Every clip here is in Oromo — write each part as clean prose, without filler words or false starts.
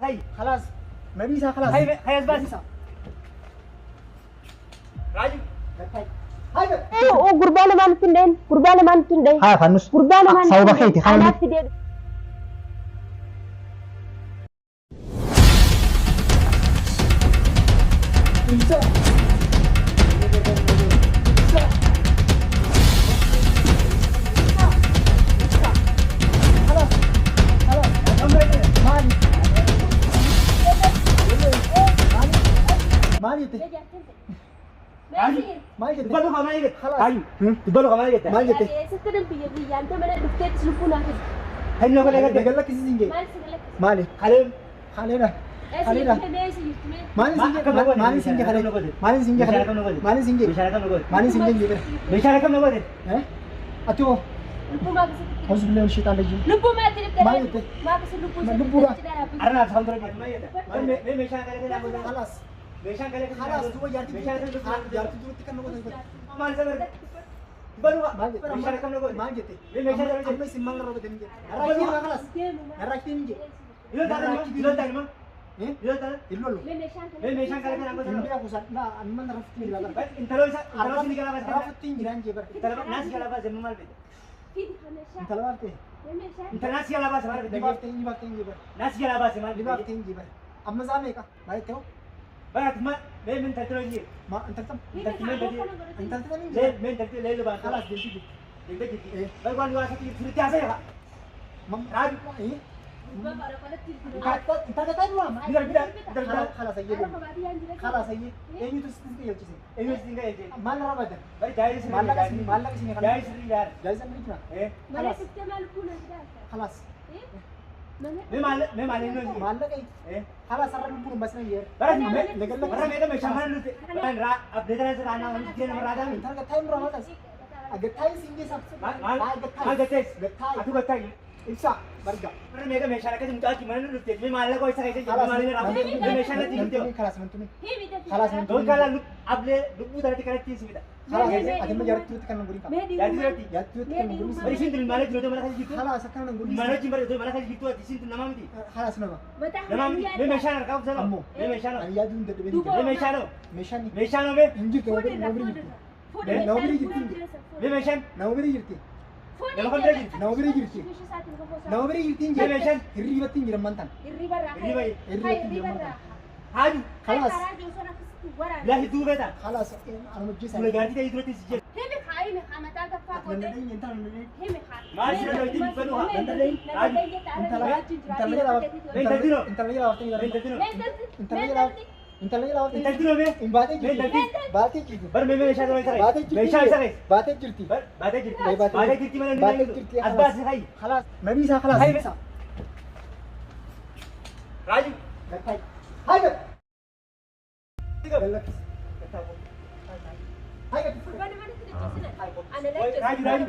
Hayi. Khalaas. Nabii isaa khalaas. Hayi hayi as baasi. Raaju. Gattai. Hayi gat. Gurbaa lamaan ittiin dhahin. Gurbaa lamaan ittiin dhahin. Haa fannus. Gurbaa lamaan Sababa keeti kana Anaaf fidee Ibsa. Ibsa. Ibsa. Khalaas. Khalaas. Maali? Maali? Maali jette? Raaju. Maal jette? Dubbadhu kaa maal jette? Khalaas. Raaju. Dubbadhu kaa maal jette? Maal jette? Eessatti dan biyya biyyaan mana dhufteetti lubbuu naa fide. Hayi nama kana gatte. Nagal lakkisiisin jee. Maal si galakkisa? Maali? Kalee. Kaleedha. Eessa Kaleedha. jirtu mee eessa jirtu mee? Maali sin jee? Maali sin jee kalee? Maali sin jee kalee? Maali sin jee? Meeshaan akkam na godhe? Maali sin jee jee? Meeshaan akkam na godhe? Eh? Ati hoo? Lubbuu maa keessatti Auzu billahi min shaitaan rajiim. Lubbuu maatti dhibde? Maal jette? Maa keessa lubbuu Ma lubbuudha. Arnaaf kan dura jette. Mee meeshaan kalee kana godhe. Khalaas. Meeshaan kalee kana Khalaas duuba jaartii Meeshaan kalee kana jaartii duratti kan nama godhe. Maal isa barre? Dubbadhu kaa. Maal jette? Meeshaan akkam na godhe? Maal jette? Mee meeshaan kana Amma isin maal narra godhanii jette? Narraa kiitii khalaas. Narraa kiitii hin jee. Yoo taate immoo yoo taate immoo Eh? yoo taate Hin lollu. Mee meeshaan kana mee meeshaan kalee kana Hin godhe. beeku san. Na amma narra futti hin jira. Intaloo isa intaloo isin galaa baase. Rafutti hin jiraan jee bara. Intaloo naas galaa baase maal beekta? Fidi haa meeshaan. Intala baaftee. Mee meeshaan. Intala naas galaa baase maal Ni beekta? baaftee ni baaftee hin jee bara. Naas galaa baase maal Ni beekta? baaftee hin jee bara. Amma isaa meeqa? Maal jette hoo? Barat ma mee min intaltoo jee. Ma intaltam? Fidi haa kana godhate. Intalti tam hin Lee jee. mee intaltoo lee lubaan. Khalaas deemti jirti. Deemtee jirti. Eh. Bari waan waa satti sirriitti haasa'e haa. Mam. Raaju. Eh? Gurbaa bara qalatti jirtu. Intala gataa duraa? Bita bita bita bita. Khalaas ayyee Arra deemu. baadiyyaan jira. Khalaas ayyee. Eenyutu sitti qajeelchise? Eenyu isin ga'e Maal narra badan? Bari jaayii sirrii. Maallaqa isin maallaqa isin kana. Jaayii sirrii yaara. Jaayisa ni jira. Eh. Mana dhuftee maal lubbuu naa fidaa? Khalaas. Eh? Mana Mee maal mee maal eenyu isin? Maallaqa Eh. khalaas har'a lubbuun hin basin jee. Barat mee Nagal warra meeqa meeshaa mana nuti. Kan raa abdee tana sirraa naa wanti jireenya namarraa taa'ame. Intala gataa hin duraa maal taasise? Gataa isin geessa. Maal maal maal gattees? Gataa. Atu gattaa. Ibsa barga. Warra meeqa meeshaan akkasii mucaa mana nu dhufte mee maallaqa isa keessa jiru maal inni raafuu mee meeshaan natti himte. Khalaas mantumi. Himi dafii. Khalaas mantumi. Doon kaalaa ablee lubbuu tanatti kanatti si fida. Khalaas ati immoo jaartii turutti kan nan godhin qaba. Mee Jaartii dhiirummaa. duratti. Jaartii turutti kan nan godhin. Bari isin tun maal jiru mana keessa jirtu. Khalaas akkana nan godhin. Maal wajjin bari mana keessa jirtu ati isin tun namaa miti. Khalaas nama. Mataa Namaa miti. Mee meeshaan harkaa qabdu Ammoo. Mee meeshaan Ani yaaduu hin dadhabeen. Duuba. Mee meeshaan hoo? Meeshaan Meeshaan hoo mee? hin jirtu nama Fuudhi irraa bira fuudhi jirti. irraa. Fuudhi Mee nama meeshaan bira jirti. fuudhi irraa. Mee meeshaan? Nama bira jirti. Fuudhi Nama kam bira jirti? Nama bira jirti. Nama bira jirti hin Mee jee. meeshaan? Hirriibatti hin jiran mantan. Hirriba irraa. Hirriba. Hirriibatti hin jiran mantan. Haaju. Khalaas. Karaa jiru sana akkasitti waraana. Bilaa hedduu beektaa? Khalaas anuma jeessa. Fuula gaariitii ta'ee duratti si jedhu. Himi haa himi haa mataa gaffaa Ati godhe. dandeenye intala dandeenye. Himi haa. Maal si danda'u ittiin dubbadhu haa. Intala Mee intala intaltino. intala jala baftee Mee intaltino. Intala jala intala jala baftee Intaltino mee? hin baatee Mee jirti. intalti? Baatee jirti. Bar mee meeshaa sana isa Baatee keessa. jirti. Meeshaa isa keessa. Baatee jirti. Bar baatee jirti. Baatee Baatee jirti malee Baatee inni jirti. as baasi hayi. Khalaas nabii isaa khalaas. Hayi. Raaju. Gattai. Hayi gat. Gallakkis. Hayi gat. Gurbaa nama natti dachee Ana Raaju raaju.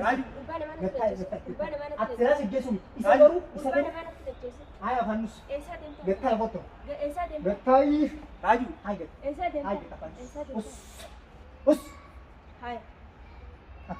Raaju. Gurbaa nama natti Gattai dachee. gattai. Gurbaa nama natti Ati silaa dachee. si geessu isa garuu isa Gurbaa garuu nama natti dachee. hayi afaan nus. Eessaa deemta? Gattai kottu. Eessaa deemta? Gattai. Raaju. Hayi gat. Eessaa deemta? Hayi gat afaan nus. Eessaa deemta? Us. Us. Hayi.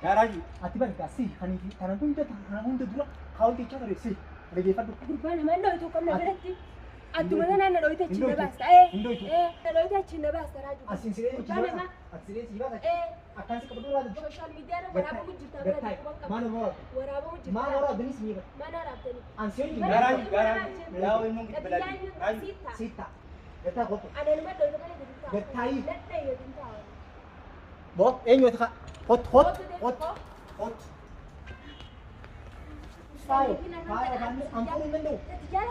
Yaa Raaju. Ati bargaa si kaniifi kana hunda kana hunda dura kaawwanti jechaa ture si dhageeffadhu. Gurbaa nama inni dho'itu qabna biratti. Adduma sanaan na dho'ite achi na baasta. Hin dho'itu. Na dho'ite achi na baasta Raaju. Asiin siree Gurbaa jechii nama. baasa. Ati siree sii baasa. Akkaan si qabdu laata. Sooshaal miidiyaa irra waraabamu jirta Gattai. biratti quban qabna. Maal waraabdu? Waraabamu jirta. Maal waraabdanii si miidha? Mana waraabdanii. Ansi hojii. Yaa Raaju. Yaa Raaju. Yaa ilmoon giddu balaati. Raaju. Sitta. Sitta. Gattaa kottu. Ana nama dho'ite malee gadi taa'u. Gattaayi. Nadhee gadi taa'u. Boo eenyu ati kottu kottu kottu kottu. Faayo faayo afaan anfuun hin danda'u.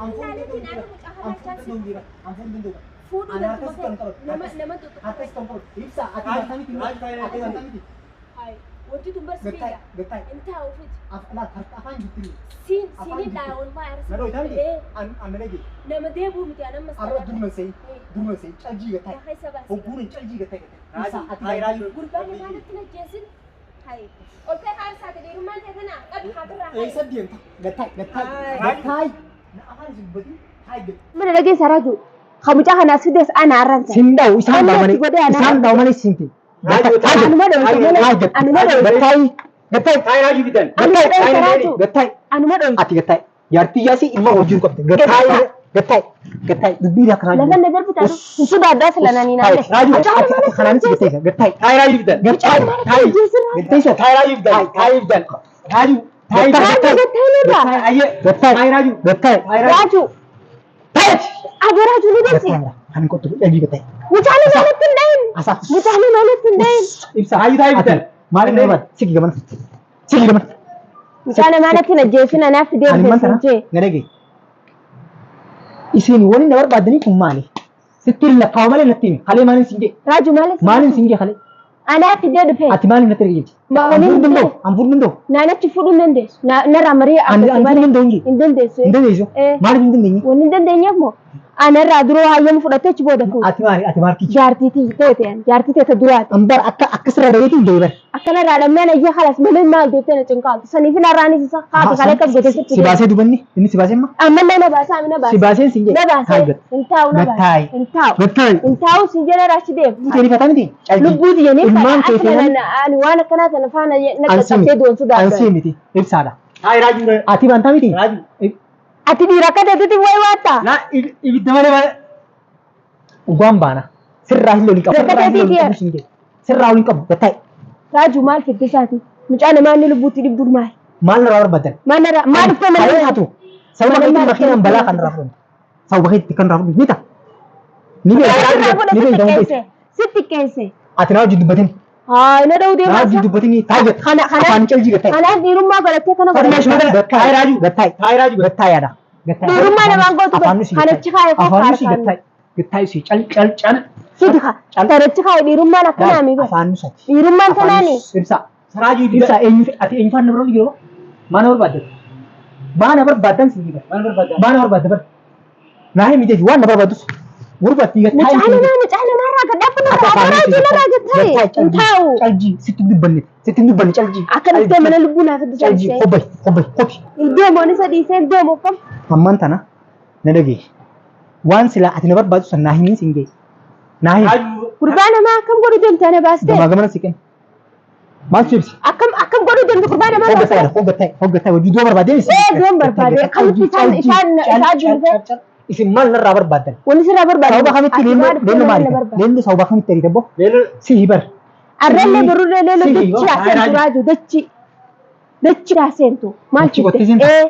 Anfuun hin danda'u. Anfuun hin danda'u. Anfuun hin danda'u. Fuudhuu Ana harkas kan qabatu. nama tuttuqu. Harkas kan qabatu. Ibsa ati bartaa miti. Ati bartaa miti. Hayi. Wanti tun Gattaa barsiifidha. gattaa. Hin taa'u fiti. Afaan jirti. Siin Afaan siinin jirti. dhaa oolmaa Na dho'itaa miti. arsi. An dhage. Nama deebuu miti an ammas. Arra durman sa'i. Durman sa'i. Caljii gattaa. Lafa isa baasii. Hogguun caljii gattaa gattaa. Ibsa ati Hayi bartaa Raaju. Gurbaan namaa natti najjeessin. Hayi. Ol ka'ee haala isaati dhiirummaan ta'e kana qabi haadurraa. Eessa deemta? Gattaa gattaa gattaa. Na afaan isin dubbatin. Hayi gattaa. Mana dhageessa Raaju. Kan mucaa kanaas fides ana arransa. Sin dha'u isaan Anuma dha'u malee itti godhee anaa isaan dha'u malee sinti. Anuma dho'ite malee. Anuma dho'ite. Gattaayi gattaayi Hayi Raaju fidan. Anuma dho'ite Raaju. gattaayi Anuma dho'ite. ati gattaayi jaartii yaasii ilma hojii qabdi gattaayi Gattaa'e. Gattaa'e. Dubbii akkanaa jiru. Lafa na darbitaa hin sodaadhaa sila nanii naanne. Raajuu ati kanaanis gattaa'e. Gattaa'e. Taa'ee raajuu bitan. Gattaa'e. Taa'e. Gattaa'e. Taa'ee raajuu bitan. Taa'ee bitan. Raajuu. Taa'ee Raajuu gattaa'e nurraa. Ayyee. Gattaa'e. Taa'ee raajuu. Gattaa'e. Raajuu. Taa'e. Aboo raajuu ni deemsi. Gattaa'e. Ani kottu dhabii gattaa'e. Mucaan maalatti hin dhahin. Asaa. Mucaan maalatti hin dhahin. Ibsa. Raajuu taa'ee bitan. Maaliif nama barbaadde? Sigi gamana. Sigi gamana. Mucaan maalatti hin ajjeesin anaaf Ani man deebisee sana jee. na dhagaye. Isin wani na barbaaddanii kun maali? Sitti lakkaa'u malee natti himi. Halee maaliin siin jee? Raajuu maaliif? Maaliin siin jee halee? Anaaf fidee dhufe. Ati maaliif natti ergite? Maaliin An fuudhuu danda'u? An fuudhuu danda'u? Naanachi fuudhuu hin dandeessu. Narraa marii An argatu an fuudhuu malee danda'u hin jee? hin dandeessu. Hin dandeessu? Eh. Maaliif hin dandeenye? Wanni hin dandeenyeef moo anarraa duroo hayyama fudhattee achi booda fuudhu. Ati maali? Ati maal kichi? Jaartii teete jaartii teete duraati. An bar akka akka sirra dhabeetu hin deebar. Akkanarraa dhabnaan ayyee halas malee maal deettee na cinqaaltu. Saniif narraanis isa haati kalee akkas gootee sitti Si baasee dubanni inni si baasee amma? Ammallee na baasa ami na Si baasa. baaseen siin jee? Na baasee hin taa'u na baasa. Gattaa'e. Hin taa'u. Gattaa'e. Hin taa'u si jedhee raachi deemu. Lubbuu fataa miti? Lubbuu tiyya ni Ilmaan fadha. kee Akka feetan ani waan akkanaa sana faana na Ansii qaqqabdee miti. doonsu Ansii gaafatan. miti. Ibsaadha. Taa'ee raajuu. Ati baantaa miti? Raajuu. Ati dhiira akka teetutti wayi waattaa? Laa ibidda malee malee. Dhugaan baana. Sirraa hin lolin qabu. Rakkatee Sirraa hin lolin fiitii qabu siin jee. Sirraa waliin qabu. Gattaa'e. Raajuu maal fidde isaati? Mucaa namaa inni lubbuutti dhibdu maali? Maal narraa barbaadan? Maal narraa maal dhuftee mana Halee hatu. Sababa Mana keetti maal makiinaan balaa kan irraa fudhantu. Sababa keetti kan irraa fudhantu. Ni ta'a. Ni beekta. Ni beekta. Ni beekta. Sitti qeesse. Ati naa wajjin dubbatin. Haa na dha'uu Naa deemaa. wajjin dubbatin. Taa'e. Kana kana Afaan calji gattaa'e. kanaaf dhiirummaa godhattee kana godhattee. Gattaa'e. Raajuu. Gattaa'e. Taa'ee raajuu. Gattaa'e yaada. Gattaa'e. Dhiirummaa namaan gootu Afaan nusi kanachi kaayee koo Afaan nusi kaarkaan. gattaa'e. Gattaa'e si cal cal cal. Siti kaa. Kanachi kaayee dhiirummaan akkanaami bara. Afaan nusati. Dhiirummaan tanaani. Ibsa. Raajuu ibidda. Ibsa eenyu ati eenyu faana biroo jiru? Maana barbaadde? Maana barbaadan si jira. Maal barbaadda? Maana barbaadde bar. Naa himi jechi waan na barbaadus. Gurbatti Mucaa namaa mucaa namaarraa gad dhaabbatu irraa raajuu narraa gattaa'e. Hin taa'u. Calji sitti dubbanne sitti dubbanne calji. Akka dhuftee mana lubbuu naaf itti Calji callisee. hobbai hobbai hobi. Deemoon isa dhiisee deemu kam. Ammaan tana na dhagaye. Waan silaa ati na barbaadu san naa himiin siin jee. Naa himi. Raajuu. Gurbaa namaa akkam godhuu deemte ana baastee? Gamaa gamana siqin. Maal si ibsi? Akkam akkam godhuu deemte gurbaa namaa Hoggataa baastee? hoggataa hoggataa hojii dura barbaadee Ee duran barbaade akkamitti isaan isaan isaan jirte Isin maal narraa barbaaddan? wanni sirraa barbaade. Sababa kamitti leelloo leelloo maali? Leelloo sababa kamitti ariita boo? Leeloo. Si hibar. Arrallee borurree leelloo Si dachii haaseentu raajuu dachii dachii haaseentu maal Dachii jette? qottee seentu? Ee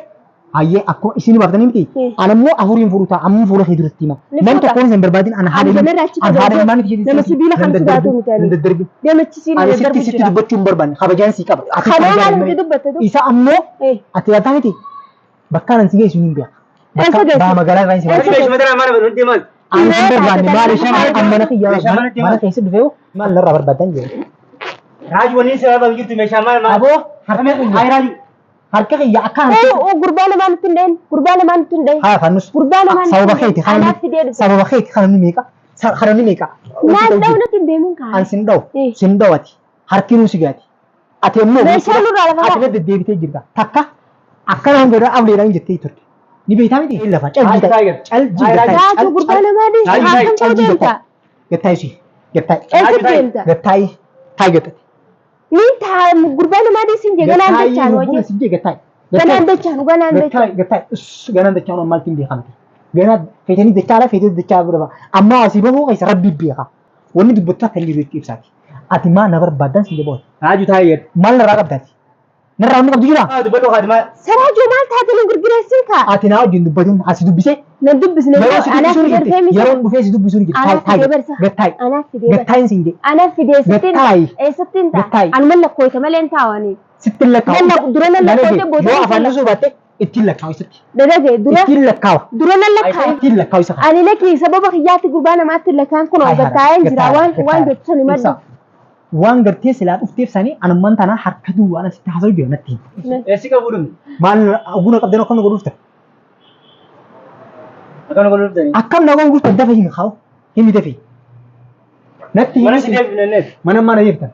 Hayyee akkuma isin baaftanii miti. Eh. Ana immoo afuriin fuudhu ta'a amma fuula kee duratti hima. Ni Nam fuudha. tokkoon isin barbaadin ana haadha Ani kanarraa achi ana haadha qabu. ilmaan miti Nama sibiila kan sodaatu miti ani. Nan daddarbi. Deemachi siin Ani daddarbu sitti sitti jira. dubbachuu hin barbaanne kabajaan sii qaba. Ati Kanoo kabajaan maal malee. itti dubbatte du? Isa ammoo Ee ati yaataa miti. Bakka anan si geessu hin beeka. Eessa Bakka geessu? baa magaalaa irraa hin si Eessa baasa. Meeshaa mataa maal barbaadde maal? Ani hin barbaanne maal ishee Meeshaa mana kiyyaa Meeshaa manatti mana keessa dhufee maal narraa barbaadan jedhe. Raajuu wanni sababa jirtu meeshaa maal maal? Aboo harka kiyya Taa'ee raajuu. harka kiyya akka ee harka oo gurbaa namaa nutti hin dhahin gurbaa namaa nutti hin dhahin. haa fannus Gurbaa namaa nutti sababa hin dhahin. keeti Anaaf fidee dhufe. sababa keeti kanamni meeqa kanamni meeqa Naan dha'u natti hin deemin kaa. an sin dha'u Eh. sin dha'u ati harkinuu si gaati ati immoo Meeshaa nurraa lafa ati kaa'e. na deddeebitee jirta takka akkanaan godha ableedhaan jettee turte ni beektaa miti lafa calji Taa'ee calji Raajuu gurbaa namaa dhiisi Raajuu, akkam godhuu calji deemta? gattaa'e si gattaa'e Eessa deemta? gattaa'e taa'e gattaa'e Ni taa gurbaa namaa dhiisi hin jee ganaan dachaan lubbuun hojii. si jee gattaa'e Ganaan dachaan ganaan dachaan. Gattaa'e gattaa'e uss ganaan dachaan maaltiin beekamti ganaa feetanii dachaadha feetanii dachaa bira ba'a amma asii bahuu keessa rabbi beeka wanni dubbattu akka hin jiru jechuu ibsaati ati maa na barbaaddan si jedhu Raajuu taa'ee jedhu. maal narraa qabdaati narraa wanni qabdu jira Dubbadhu haadha maal? Saraajuu maal taate nu gurgureessin kaa? ati naa wajjin dubbatin asi dubbisee Nan dubbisne yeroo si anaaf dubbisuu ni fidee jirti dhufee miti. yeroon dhufee si dubbisuu ni jirti Anaaf taa'e fidee barsa. gattaa'e Anaaf fidee barsa. gattaa'in siin jedhe Anaaf fidee eessattiin Gattaa'i. eessattiin ta'a? Gattaa'i. Anuma lakkooyta malee hin taa'anii. sitti lakkaa'u Nan dura nan lakkooyte booda yoo afaan nusuu baatte ittiin lakkaa'u isatti Dadage dura ittiin lakkaa'u dura nan lakkaa'a. ittiin lakkaa'u isa kana Ani lakki sababa kiyyaatti gurbaa namaatti lakkaan kun gattaa'een jira waan waan jettu sani maddu. Waan gartee silaa dhufteef sanii anummaan tanaa harka duwwaan asitti haasa'u jira natti himi. Eessi qabu dhumni? Maal oguna qabdan akkam na godhuuf ta'e? Akkam na godhuuf ta'e? Akkam na godhuuf ta'e dafa himi kaa'u himi dafi. Natti Mana si himi deebifne mana mana jirtan.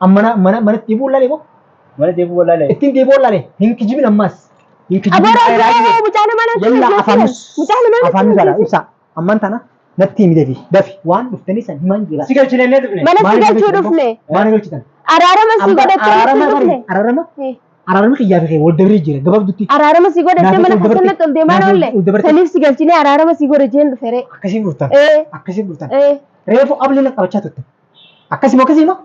Amma mana manatti deebi'uu laalee moo? Mana deebi'uu wallaalee. Ittiin deebi'uu laalee hin kijibin ammas. Hin kijibin. Aboraa mucaa namaa natti Yalla afaan mucaa namaa afaan nusaadha natti ibsa. Ammaan tana natti himi dafi dafi waan dhuftanii san himaan jira. Si galchine dhufne. Mana si galchuu dhufne. Maal galchitan? Araarama si godhachuu Araarama dhufne. araarama Araarama kiyyaa fi kee wal dabree jira gabaabdutti. Araarama si godhattee Naafii mana ol dabarte. keessatti ol deemaa Naafii oolle. ol dabarte. Saniif si galchinee araarama si godhe jeen dhufere. Akkasiin dhuftan. Ee Akkasiin dhuftan. ee. Reefu ablee na qabachaa turte. Akkasii moo akkasii moo?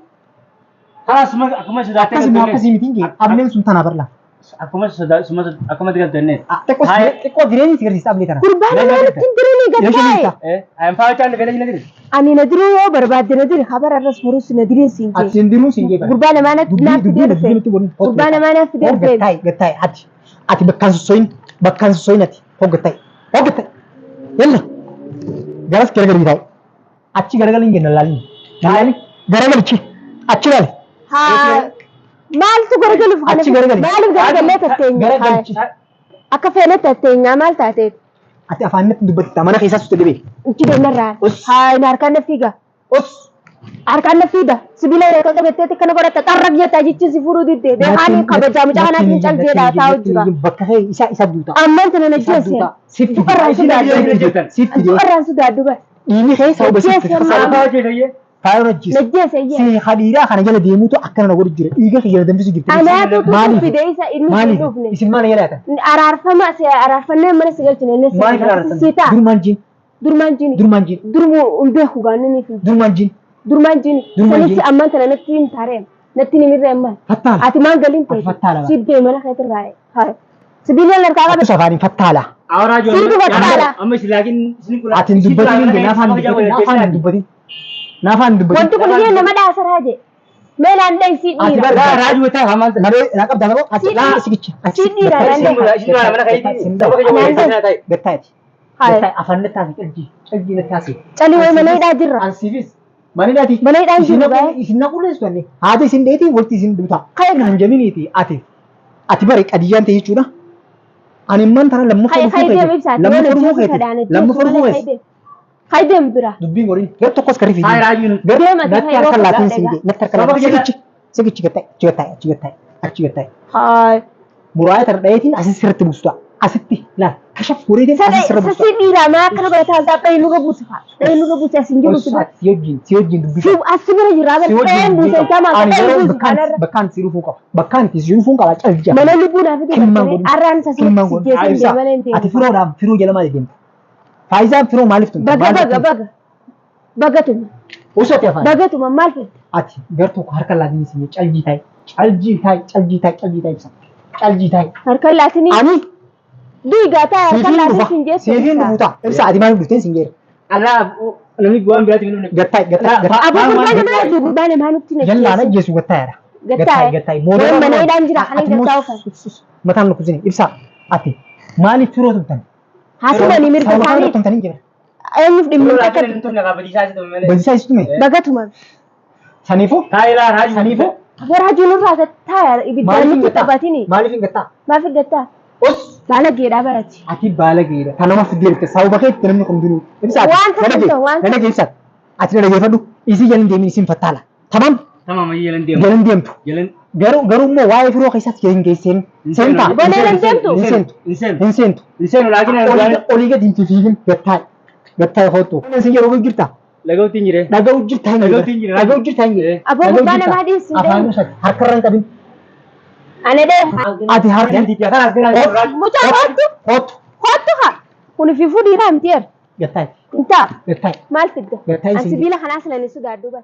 Karaa suma akkuma sodaattee Akkasii moo akkasii miti hin ableen sun tanaa barla. Akkuma sodaa suma akkuma galtoonne. Xiqqoo xiqqoo jireenyi si agarsiisa ablee tana. Gurbaan maalitti hin diranii gattaa'e. Eh, ayam faayochaan dhufee jira jira. Ani na diruu yoo barbaadde na diri habar arras borus na diriin siin jee. Ati hin diruun siin jee bara. Gurbaa namaa naaf fidee dhufe. Gurbaa namaa naaf fidee dhufe. Hoggattaa'e gattaa'e ati ati bakkaan sossoyin bakkaan sossoyin ati hoggattaa'e hoggattaa'e yalla garas garagalii taa'e achi garagalii hin jenna laalini laalini garagalichi achi laali Haa maaltu garagaluuf kana Achi garagali. maaliif garagallee tatteenya? Garagalichi. Akka feene tatteenyaa maal taateef? Ati afaan natti dubbatta mana keessaa sutte dhibee Ichi deemarraa. Us. Haa inni harkaan na fiiga. Us. Harkaan na fiida. Sibiila harka qabatteetti kana godhatta xarraq jettaa jechi si furuu didde. Beekaan kabajaa mucaa kanaaf hin caljeedha taa'u jira. Bakka kee isa isa duuta. Ammaan tana na Isa jeesse. duuta. Sitti Dubarraan sodaadhu. sitti jee. Dubarraan sodaadhu bara. Dhiigni kee sababa sitti. Jeesse Faayochaan fayyee. Faayoon ajjeese. Na jeesse iyyee. Si hadiiraa kana jala deemuutu akkana na godhu jira. Dhiiga kiyya danfisu jirti. Anaatu Maaliif? fide isa inni hin Maaliif? dhufne. Isin maal jala yaatan? Araarfama si araarfannee mana si galchine inni Maaliif araartan? si ta'a. Durmaan jiin. Durmaan jini. Durmaan jiin. Durmu hin beeku gaanni ni fi. Durmaan jiin. Durmaan jini. Durmaan Sanitti jini. ammaan tana natti hin taareen. Natti ni mirree ammaan. Fattaala. Ati maan galiin Ati fattaala. Si deema mana keetirraa. Haa. Sibiila harkaa qabe. Ati afaaniin fattaala. Awraa jiru. Siin dubartaadha. Amma isin laakiin isin kula. Ati hin dubbatin hin jenne afaan hin dubbatin. Afaan hin dubbatin. Afaan hin dubbatin. Wanti kun iyyuu nama dhaasaraa jee. Meelaan dheessii Ati dhiira. bar Laa raajuu ta'e hamaan ta'e. Malee naa qabdaa qabu. Ati laa sigichi. Si dhiira naan Isin mana keetii. Saba kiyya waliin ta'e. Gattaati. Haa. Gattaati. Afaan natti haase calji. Calji natti haase. Calii wayi mana hidhaa jirra. Ansiifis. Mana hidhaati. Mana hidhaan jiru baay'ee. Isin na qulleessu anne. Haati isin dheetii walitti isin duuta. Kan jabiniiti ati. Ati bare qadiyyaan ta'e jechuudha. Ani immaan tana lammaffaa Hayi dhufuu hayi deem keeti. ibsaati. Lammaffaa dhufuu keeti. Lammaffaa dhufuu keeti. Hayi deem bira. Dubbiin godhin. Gar tokkos karri fiigee. Hayi raajuu. Gar Deem ati natti hayi harka rooba laatiin gaadha siin egaa. jee. Natti harka Sababa laatiin. kiyya- Sigichi. Sigichi gattaa'e. Achi gattaa'e. Achi gattaa'e. Achi gattaa'e. Hayi. Muraaya tana dhayeetiin asis sirriitti buusta. Asitti laal kashaf godheetiin asis sirra buusta. Sasii dhiiraa maa akkana godhataa isaa dhahee nurra buuse fa'a. Dhahee nurra buuse as hin jiru si bira. Si wajjin si wajjin dubbisa. Si as si bira jira Si bara wajjin dhaheen buuse dubbisa. isaa maa Ani dhahee yeroo buuse bakkaan kanarra. bakkaan si dhufuu qaba. Bakkaan si dhufuu qaba calja. Mana lubbuu naaf itti Kilmaan gartee godhin. arraan sasii Kilmaan si godhin. geessan Ibsaa, deemana hin Ati deemu. firoodhaan firoo jala maal deemta? Faayizaan firoo maaliif tumta? Baga baga baga. Bagatuma. Osoo ati afaan. Bagatuma maal fedhe? Ati gar tokko harka laatiin si caljii taa'e. Caljii taa'e caljii taa'e caljii taa'e ibsa. Caljii taa'e. Harka laatinii. Ani Diigaa taa'e harka siifiin laatiin dhufa. siin geessu. Siifiin dhufu ta'a. Ibsa ati maaliif dhufteen siin jeera. Alaa namni waan biraatti hin dhufne. Gattaa'e gattaa'e gattaa'e. Aboo gurbaa namaa hedduu gurbaa namaa nutti na Jallaan geessu. ajjeesu gattaa'eera. Gattaa'e. Gattaa'e. Waan mana hidhaan jira kana gattaa'u kan. Mataan lukkisini ibsa ati maaliif firoo tumtan? Haasumanii mirga Sababa kana isaanii tumtanii jira. eenyuuf dhimma Laakiin akka hin tumne kaabatiisaa si tume malee. Badisaa isu tume. bagatuma. Saniifuu Taa'ee laa raajuu. Saniifuu Aboo nurraa taa'e ibiddaan maaliif hin nutti gattaa? taphatini. Maaliif hin gattaa? Maaf hin gattaa? Os Baala geedhaa barati. ati baala geedha. Kan nama fiddee dhufte sababa keetti namni kun dunuu. Ibsa ati. Waan Na dhagee. tokko waan Na dhagee ibsa. Ati na dhageeffadhu. Isii jalan deemin isin fattaala. Tamam Tamam jalan deemu. jalan deemtu. Jalan. Garuu garuu immoo waa'ee firoo keessaas hin geesseen. Seentaa. Boona jalan deemtu? Hin seentu. Hin seenu. Hin seentu. Hin seenu laakiin Olii gadi hin fiigin gattaa'e. Gattaa'e hoottu. Isin yeroo jirta. Lagawtiin hin jire. Dhaga'u jirta hin Dhaga'uutti hin jire. Dhaga'u jirta hin jire. Aboo gurbaa namaa dhiyeessi hin Afaan deemu. usati harkarra hin qabin. Ana dhee. Ati harka. Mucaa hoottu. Hoottu. Hoottu haa. Kun fi fuudhiidhaa miti eera. Gattaa'e. Intaa Gattaa'e. maal fidda? Gattaa'e Ani siin sibiila kanaas nan sodaadhu bara.